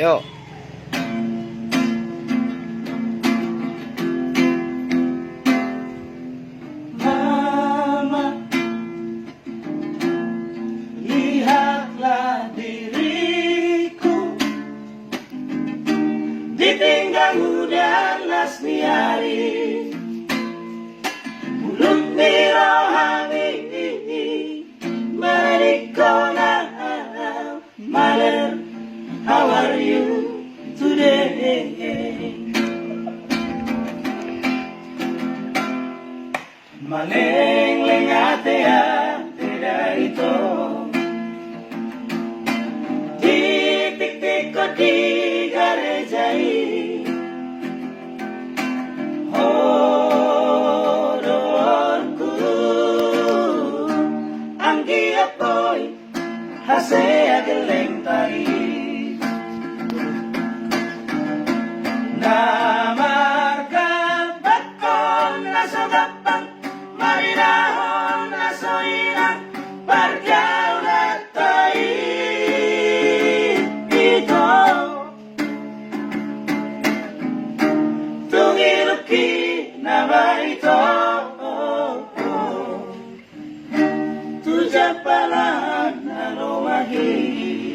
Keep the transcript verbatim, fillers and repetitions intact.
Yo. Mama, lihatlah diriku, ditinggal hujan las ni hari. Mulut ni rohami, Marikona, Maler, how are you today? Malengleng ate, ate da ito, ditiktik ho di gareja i. Ho dohononku, anggiat boi hasea gelleng tari. Na margambangkon na so gampang, marinahon na so inang pargaulanta i. Ito, tung ilungki nama ito tu jampalan na lomak i.